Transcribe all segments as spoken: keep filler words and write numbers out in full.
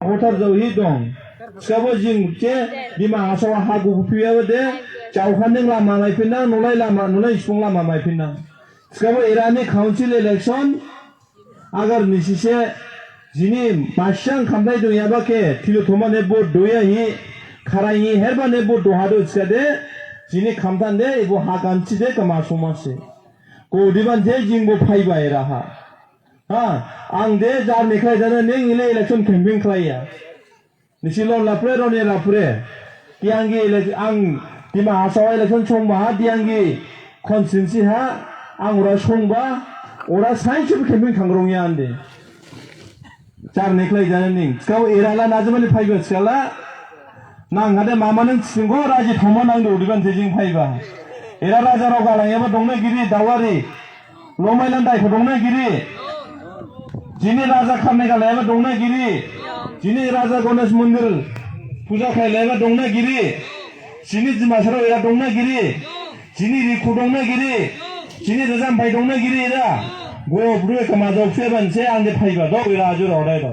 Hotar jauhi dong. Thikhabo jing je Dima Hasao ha gugu phiyaba de, jaokhaning lama maiphinnang, nolai lama, nolai sipung lama maiphinnang. Thikhabo erani council election, agar nisise jini masang khamdai dongyaba khe, thilo thomane vote doya hi, kharai hi, herbane vote dohadu thikhade, jini khamthan de, ebo ha ganthi de, kama somase. Ko diban je jingbo phaiba eraha. Ha, ang de jar ni khlai jana ning ile election campaign khlaiya. Nisi lon laphure, roni laphure. Diangi ele-, ang Dima Hasao election songba ha, Diangi constituency ha, ang ora songba, ora sainsi bo campaign khangrongya ande. Jar ni khlai jana ning. Thikhabo era la najamani phaiba thikhala. Nang hade mama nang singgo raji thoma nangdu diban thejing phaiba. Era raja rao galangyaba dongna giri dawari. Lomailan daikho dongna giri. Jini raja kharne galangyaba dongna giri. Jini raja Ganesh Mandir puja khlailayaba dongna giri. Jini Dimasarao era dongna giri. Jini rikhu dongna giri. Jini rajamphai dongna giri era. Go bru kama jok se ban se ang de phaiba do era ajur odai do.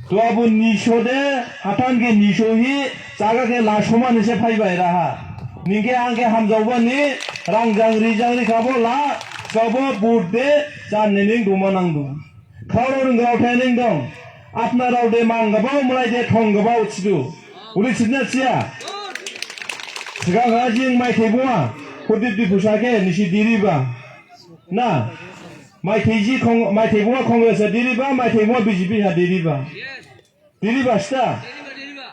To abo niso de, hathan khe niso hi, jaga khe lasoma ni se phaiba eraha. Ning khe ang khe hamjaoba ni, rang jang ri jang ri khabo la, sabo bud de, jan ni ning duma nangdu. Khaorao ning grao thai ning dong. Apna rao de mang gabao, malai de thong gabao thidu. Uli thidna thiya. Sigang ha jing maithai buma, Pradip Diphusa khe nisi diriba. Na, maithai ji Cong-, maithai buma Congress ha diriba, maithai buma B J P ha diriba. Diriba sta.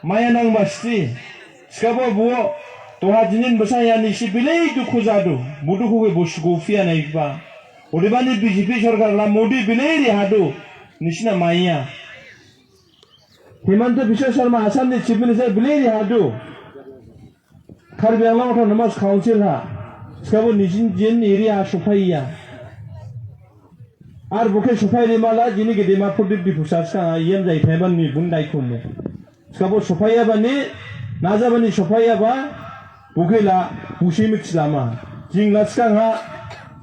Maya nangba sti. Thikhabo bo, toha dinin basa ya nisi bilai dukhu jadu. Bo dukhu khe bo sugu phiya naiba. Odebani B J P sorkar la Modi bilai rihadu. Nisina maya. Himanta Biswa Sarma Assam ni Chief Minister bilai rihadu. Karbi Anglong Autonomous Council ha, thikhabo nisin jin area ha sophaiya. Ar bo khe sophai rimala jini gedema Pradip Diphusa sgang ha yem jai phaiba ni bun daikhomu. Thikhabo sophaiyaba ni, najaba ni sophaiyaba, bo khe la, busi mithilama. Jing la sgang ha,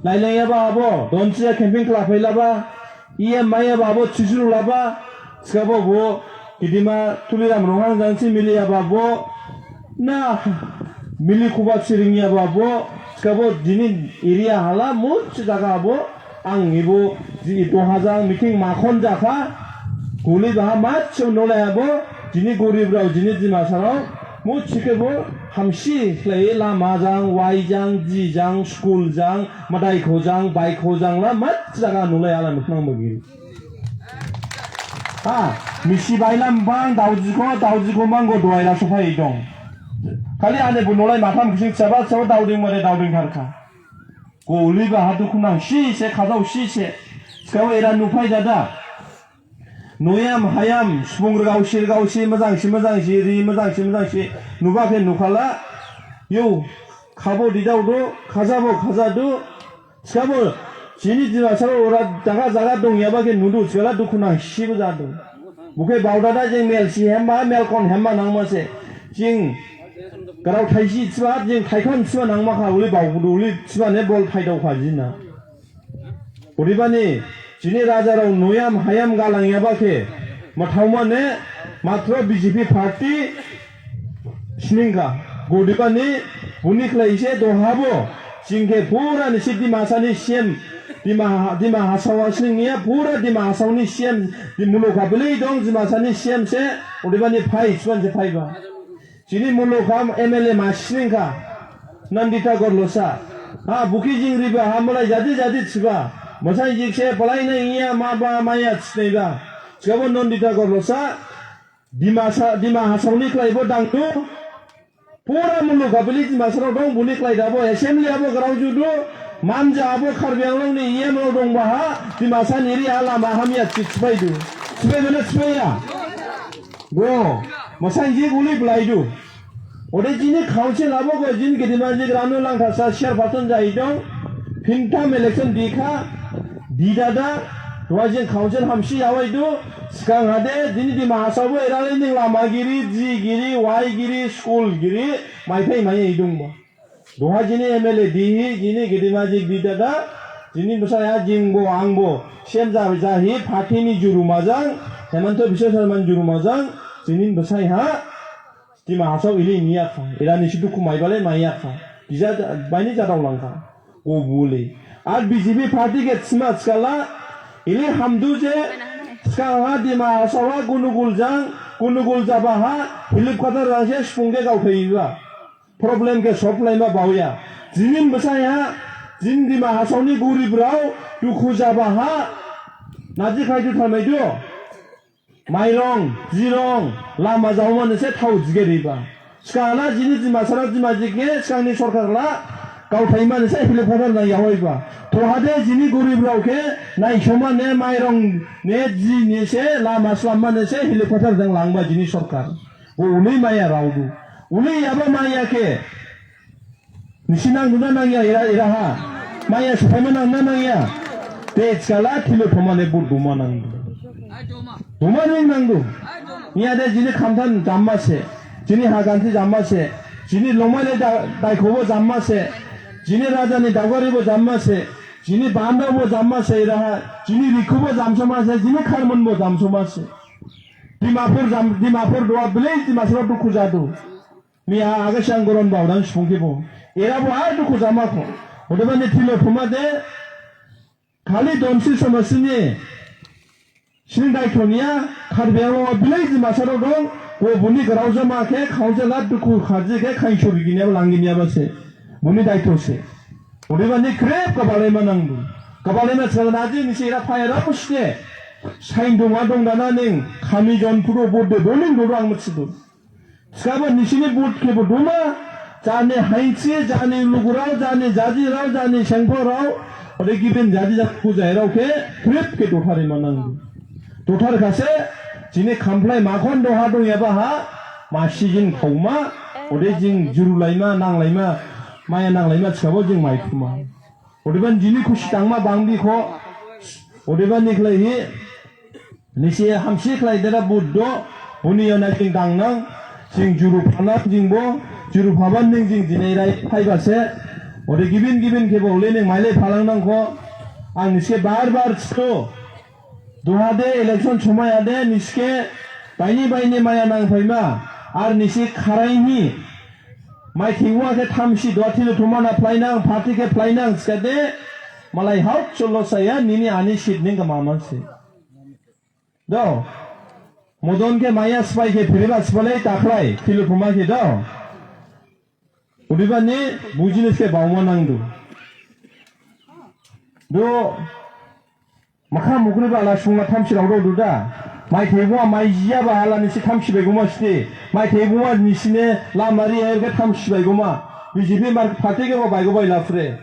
lailangyaba abo, donsiya campaign khlaphailaba, E M maiyaba abo thisuru laba, thikhabo bo, gedema Tuliram Ronghang jang si miliyaba bo, na, mili khuba siringyaba bo, thikhabo dini area hala, musi jaga abo, ang ebo, di doha jang meeting makhon jakha, guli baha macho nolai abo, dini gorib rao, dini Dimasarao, musi khebo, hamsi khlai lama jang, wai jang, di jang, school jang, Madaikho jang, baikho jang la, mat jaga nulai ala nuknang bagi. Ha, misi bailam bang, daojikho, daojikho bang go duai la sophai dong. Khali ane bu nulai matham kising saba, saba dauding mare dauding tharkha. Goli ba ha dukhu nang si se, khajao si se. Thikhabo era nuphai dada. Noyam hayam, subung rgao si rgao si, mojang si mojang si, ri mojang si mojang si, nuba khe nukhala, yo, khabo didaodu, khajabo khajadu, thikhabo, jini Dimasarao ora jaga jaga dongyaba khe nudu, thikhala dukhu nang sibo jadu. Bo khe baodada jing mel si hemba, mel kon hemba nangma se. Jing grao thaisi thiba, jing thaikhon thiba nangma kha, uli baodu, uli thiba ne bol phaidao kha jina. Odebani, jini rajarao noyam hayam galangyaba khe, mathaoma ne, matro B J P party, sningkha. Odebani, buni khlai se dohabo, jing khe pura nisi Dimasa ni C M, Dima, Dima Hasao ha sningniya, pura Dima Hasao ni C M, di muluk ha bilai dong, Dimasa ni C M se, odebani phai, thiban se phaiba. Jini muluk ha M L A masi sningkha, Nandita Gorlosa. Ha, bo khe jing riba ha malai jadi jadi thiba. Masainjik se palai naiya maba maya thinaiba. Thikhabo Nandita Gorlosa, Dimasa, Dima Hasao ni khlaibo dangdu. Pura muluk ha bilai Dimasarao dong buni khlai dabo. Assembly habo grao judu. Manja habo Karbi Anglong ni E M rao dongba ha. Dimasa ni ri ha lama hamya thi-, thiphaidu. Thiphai mane thiphaiya. Go, masainjik uli blaidu. Ode jini council habo go jini gedema jik Ranu Langthasa chairperson jahi dong. Phintham election dikha, didada, duha jing council hamsi yawaidu. Sgang hade, jini Dima Hasao bo erale ning lama giri, di giri, wai giri, school giri, maiphai maiya idungba. Duha jini M L A dihi, jini gedema jik didada, jini bsaya jingbo, angbo, C M ja-, jahi, party ni juruma jang, Hemanta Biswa Sarma ni juruma jang, jini bsai ha, Dima Hasao ili niyakha, era nisi dukhu maibale maiyakha, gija ja-, baini jadaolangkha, gobule. Ar B J P party khe sima skala, ili hamdu je, sgang ha Dima Hasao ha gunugul jang, gunugul jaba ha, hilip khatar rangse sipung khe gaothaiba. Problem khe solve laima baoya. Jini bsai ha, jini Dima Hasao ni goribrao, dukhu jaba ha, naji khaidu tharmaidu. Mairong, jirong, lama jaomane se thao jige riba. Sgang la jini Dimasarao Dimajik ne sgangni sorkar la gaothaimane se hilip khatar jang yahoiba. Thohade jini goribrao khe naisomane mairong ne jini se lama slammane se hilip khatar jang langba jini sorkar. Bo uli maya raodu. Uli yaba maya khe. Nisi nangdu na nangya era, era ha? Maya sophaima nang na nangya? Te skala thilo thomane bo duma nangdu. Duma ning nangdu. Niya de jini khamthan jamma se. Jini haganthi jamma se. Jini longmaile da-, daikhobo jamma se. Jini raja ni daogaribo jamma se. Jini bandaobo jamma se era ha. Jini rikhubo jamsoma se. Jini kharmonbo jamsoma se. Dimapur jam-, Dimapur duha bilei Dimasarao dukhu jadu. Miya age sang goron baodang sipung khe bo. Era bo ar dukhu jama kho. Odebani thilo thoma de khali donsi somasi ni sini daitho niya, Karbi Anglong ha bilei Dimasarao dong, bo buni grao jama khe, khaoje la dukhu khaji khe, khainsu riginyaba langinyaba se. Buni daitho se. Odebani khrip kabalaima nangdu. Kabalaima sgana ji nisi era phaya ra puste. Saindung adong dana ning, khami jon phuro bo de doning dodo ang mithidu. Skaba nisini vote khebo duma, jani hainsi, jani lugurao, jani jajirao, jani sengphorao, ode gibin jaji jaji pujairao khe, khrip khe dotharima nangdu. Dothar khase, jini khamplai makhon doha dongyaba ha, masi jing khaoma, ode jing jurulaima, nanglaima, maya nanglaima skabo jing maithuma. Odebani jini khusi dangma bangbi kho, odebani khlaihi, Nisi hamsi khlai dera Buddho, buni yaona jing dangnang, jing juru phanang jingbo, juru phaban ning jing dinai rai phaiba se, ode gibin gibin khebo ule ning mailai phalang nangkho, ang nisi bar bar thidu, duha de election somai ha de nisi khe baini baini maya nang phaima, ar nisi kharai hi, mai thingwa khe thamsi duha thilo thuma na phlainang, party khe phlainang, thikhade, malai hauk cholo saya, nini ani seat ning gama manse. Do. Modon khe maya spai khe phiriba sipalai takhlai, thilo thuma khe do. Odebani business khe baoma nangdu. Do. Makha mukri ba la sunga thamsi rao do da. Mai thebo mai jiya ba hala nisi thamsi baigoma siti. Mai thebo nisi ne lamari ayo khe thamsi baigoma. B J P mar party khe ba baigo bai lafre.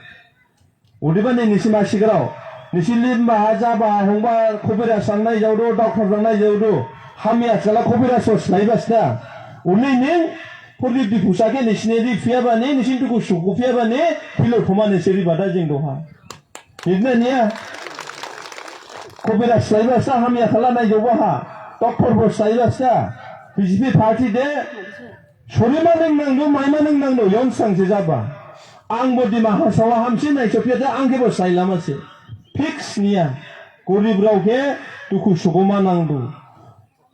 Odebani nisi masigrao, nisi limba ha jaba ha hongba khobira sangnai jaodu, doctor jangnai jaodu, hamya sala khobira so slaiba sta. Uli ning, Purdip Diphusa khe nisi ne ri phiyabani, nisi dukhu sukhu phiyabani, thilo thuma nisi ri bada jing doha. Idna niya, khobira slaiba sta, hamya khala nai jaoba ha, doctor bo slaiba sta, B J P party de, Sorima ning nangdu, maima ning nangdu, yon sangse jaba. Ang bo Dima Hasao ha hamsi naiso phiyada, ang khe bo sailama se. Fix niya. Goribrao khe dukhu suguma nangdu.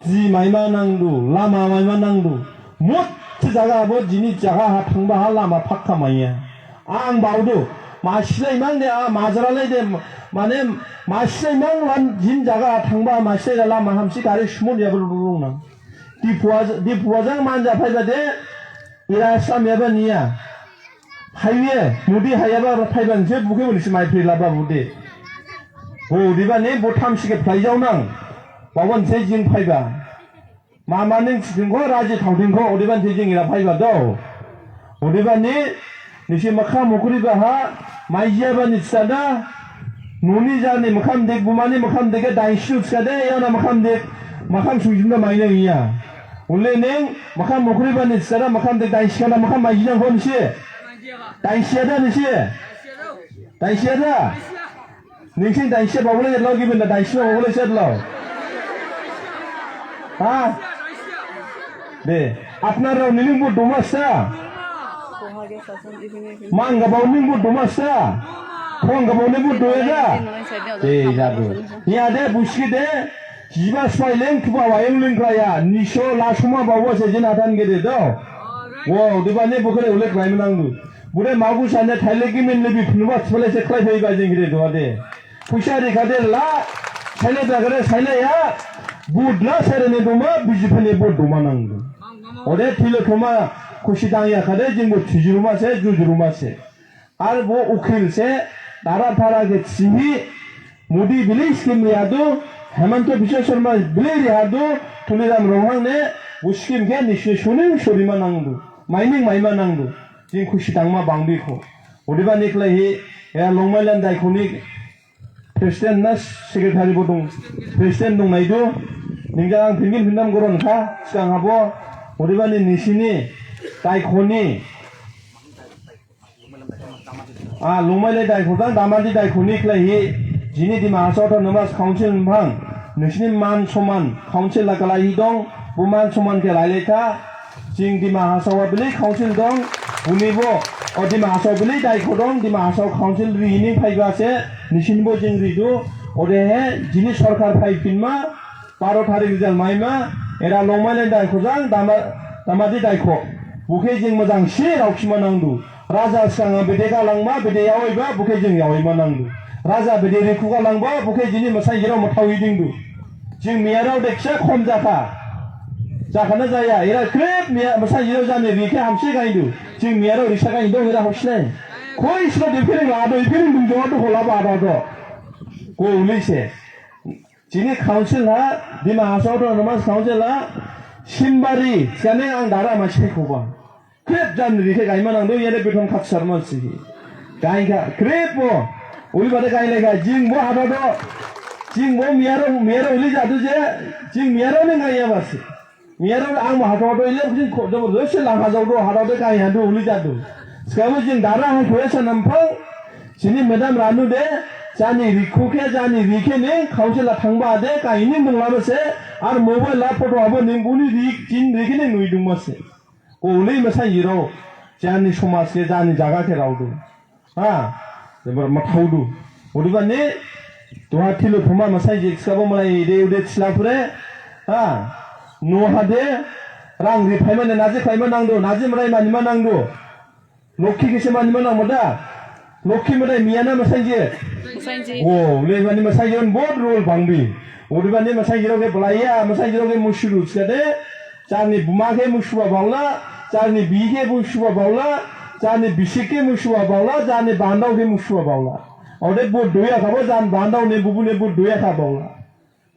Ji maima nangdu, lama maima nangdu. Mut se jaga bo jini jaga ha thangba ha lama phakka maiya. Ang baodu, masilaimang de, a, majaralai de, mane, masilaimang lan jini jaga ha thangba ha masilai lama hamsi gari sumut yaba lurung nang. Diphuwa, Diphuwa jang manja phaiba de, ira samyaba niya. Phaiye, Modi hayaba phaiba nse bukhe bo nisi mai phri laba bude. Bo odebani bo thamsi khe phlaijaonang. Bawan se jing phaiba. Mama ning sithingkho, raji thaothingkho, odebani se jing ira phaiba do. Odebani, Nisi makham mukriba ha, maijiyaba ni stada, nuni jani makham dik, bumani makham dik, dainsi stkade, yaona makham dik, makham sujimda maina iya. Ule ning, makham mukriba ni stada, makham dik, dainsi kana, makham maijinang ho nisi. Dainsi ada nisi. Dainsi ada. Ningsing dainsi babolai jetlo gibin da dainsi babolai jetlo. Ha? De, apnarao nini vote duma sta? Mang gabao ni vote duma sta? Khong gabao ni vote doya da? De, jadu. Niya de, buski de, Jiba spai leng thuba wayung leng klaya, niso lasuma bawa se jin atan gede do. Wo, odebani bokhe le ulek laima nangdu. Bode magu sane thaile gimin lebi phunuba sipale se khlai phaiba jing gede do de. Puisa rikhade la, saile bagare saile ya, bud la serene duma, B J P ni bud duma nangdu. Ode thilo thoma khusi dangya khade jingbo thijuruma se, jujuruma se. Ar bo ukhil se, dara phara khe thihi, Modi bili scheme riyadu, Hemanta Biswa Sarma bili riyadu, Tuliram Ronghang ne, bo scheme khe nisi suning surima nangdu, maining maima nangdu, jing khusi dangma bangbi kho. Odebani khlaihi, ya Longmailam Daikhoni president na secretary bo dong, president dong naidu, ningjang ang phingin phindam goron kha, sgang habo, odebani nisini, Daikhoni, A, Longmailai Daikho jang Damadi Daikho ni khlaihi, jini Dima Hasao Autonomous Council niphrang, nisini man soman council la galaihi dong, bo man soman khe lailaikha, jing Dima Hasao bili council dong, bonibo, o Dima Hasao bili Daikho dong, Dima Hasao council rihi ning phaiba se, nisinibo jing ridu, odehe, jini sorkar phaiphinma, Baro tarik result maima, era Longmailai Daikho jang Dama-, Damadi Daikho. Bokhe jing mojang si raokhima nangdu. Raja sgang bede galangma, bede yaoiba, bokhe jing yaoima nangdu. Raja bede rikhu galangba, bokhe jini masainjirao mathao idingdu. Jing miyarao de khisa khom jakha. Jakhana jaya, era khrip miya-, masainjirao jani rikhe hamsi gaindu. Jing miyarao risa gaindu, era hosnai. Khoi sila de phiring lado, phiring dum jawadu hola ba do. Ko ulise. Jini council ha, Dima Hasao Autonomous Council ha, Simbari, siane ang dara ma sikhoba. Khrip jani rikhe gaima nangdu, yade bethon khatsar ma sihi. Gaikha, khrip bo, uli bade gailaikha, jing bo hada do, jing bo miyarao, miyarao uli jadu je, jing miyarao ni gaiya basi. Miyarao ang bo hada do, ile jing kho, jabo, jose lang hajao do, hada do, gai hadu, uli jadu. Sikhabo jing dara hai kho esa namphang, Jini madam Ranu de, jani rikhu khe, jani rikhe ning, council ha thangba de, kaini mungla mase, ar mobile la photo abo ning buni rik, jin rikhe ning nuidung mase. Ko ulei masainjirao, jani somaj khe, jani jaga khe raodu. Ha, ebar mathaodu. Odebani, duha thilo thoma masainjik sabo malai de ude thila phure. Ha, noha de, rang ri phaimane naji phaima nangdu, naji mrai manima nangdu. Lokhi khe se manima nangma da? Lokhi madai miyana masainjik? Masainjik. O, le mani masainjik on bahut role bangbi. Odebani masainjikrao khe belaiya, masainjikrao khe musuru thikhade, jarni buma khe musuba baola, jarni bihi khe musuba baola, jarni bisik khe musuba baola, jarni bandao khe musuba baola. Ode bahut doya khabo, jarni bandao ne bubu ne bahut doya kha baola.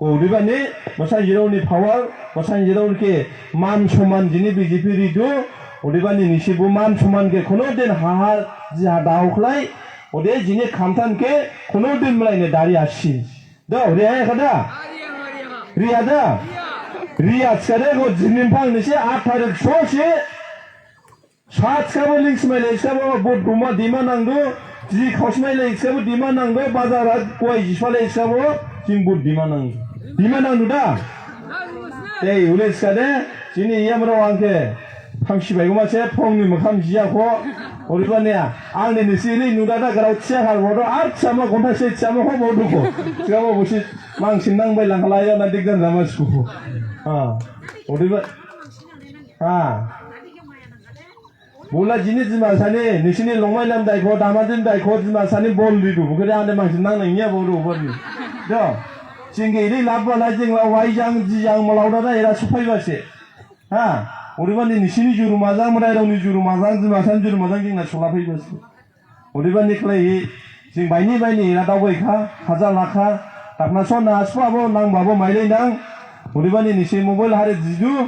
Odebani, masainjikrao ni power, masainjikrao khe man soman jini B J P ridu, odebani nisibo man soman khe khono din haha jiha daokhlai, ode jini khamthan khe khono din mlaine dari asi. Da, riya khada? Riya da? Riya thikhade ko jini phang nisi aat tarik sosi, Sa thikhabo ling smai lai thikhabo bahut dima, dima nangdu, ji khao smai lai thikhabo dima nangdu, bazar ha guai ji swa lai thikhabo jing bahut dima nangdu. Dima nangdu da? Tei, ule thikhade, jini yamrao ang khe, thamsi baigoma se, phongni makham jiya kho, odebani, ang de nisi ri nuda da grao thiya khar bodo, ar thiyama gonta se thiyama kho bodo kho. Thikhabo bosi, mangsin nang bai lang khalai ya na dikdan jama sikhu kho. Ha, odeba, ha. Bola jini Dimasa ni, nisini Longmailam Daikho, Damadi Daikho, Dimasa ni bol ridu, bokhe de ande mangsi nang nangya bodo bol ri. Do, jing khe iri lab bala jing la wai jang, ji jang malao dada era sophaiba se. Ha, odebani nisini juru majang, madairao ni juru majang, Dimasa ni juru majang jing na sola phaiba se. Odebani khlaihi, jing baini baini era daobaikha, hajar lakha, dakna sona, asbabo, nangbabo, mailai nang. Odebani nisi mobile hare jidu,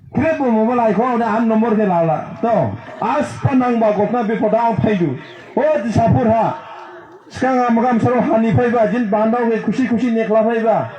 Khrip bo mobile ai kho, ode ang number khe lala. To, asba nangba gotna bipod ha ang phaidu. O Disapur ha. Sgang ha magam saro hani phaiba, jin bandao khe khusi khusi nekhla phaiba.